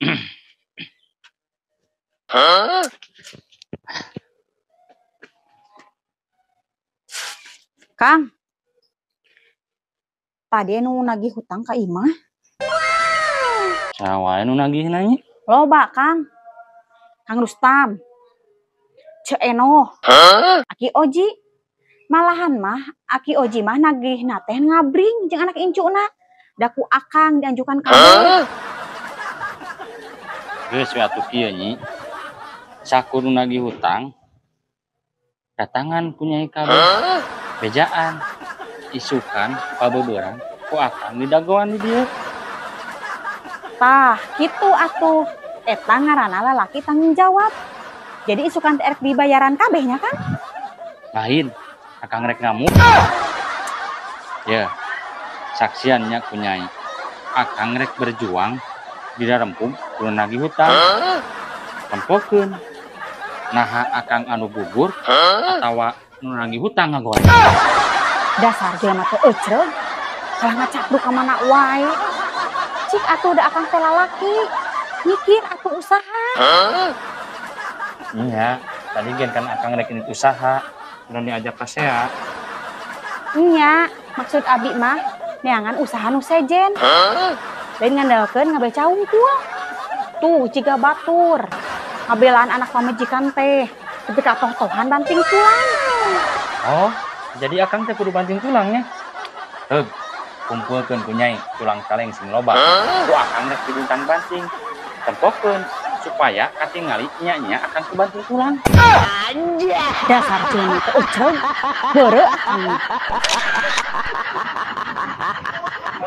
Kang, tadi nu nagih hutang ka imah. Saha wae nu nagih nanya? Loba, Kang. Kang Rustam, Ceu Enoh, Aki Oji. Malahan mah Aki Oji mah nagih teh ngabring jeung anak incuna. Da ku akang dianjukan kabeh. Geus we atuh kieu nyi. Sakur nu nagih hutang datangan ku nyai kabeh. Bejaan isukan pabeberang ku akang didagoan di dieu. Tah, kitu atuh. Eta ngaranna lalaki tanggung jawab. Jadi isukan teh erek dibayaran kabehnya kan? Lain, akang rek ngamuk. Ya, saksiannya ku nyai. Akang rek berjuang di rempug kudu nagih hutang. Tempokeun. Naha akang anu gugur atawa nu nagih hutang ngagoreng. Dasar jelema teh ecreug. Kalah ngacapruk ka mana wae. Cik atuh da akang teh lalaki. Mikir atuh usaha. Iya, tadi gen kan akang rek indit usaha dan diajak ka sea. Iya, maksud abi mah neangan usaha nu sejen. Lain ngandalkeun ngabeca hungkul. Tuh jiga batur. Ngabelaan anak pamajikan teh. Tapi katoh-tohan banting tulang. Oh, jadi akang teh kudu banting tulangnya. Heug, kumpulkeun ku nyai tulang kaleng sing loba. Ku akang rek dibintang banting. Tempokeun supaya katingali nya-nya akang ku banting tulang. Dasar jelema teh ecreug. Heureuh akang.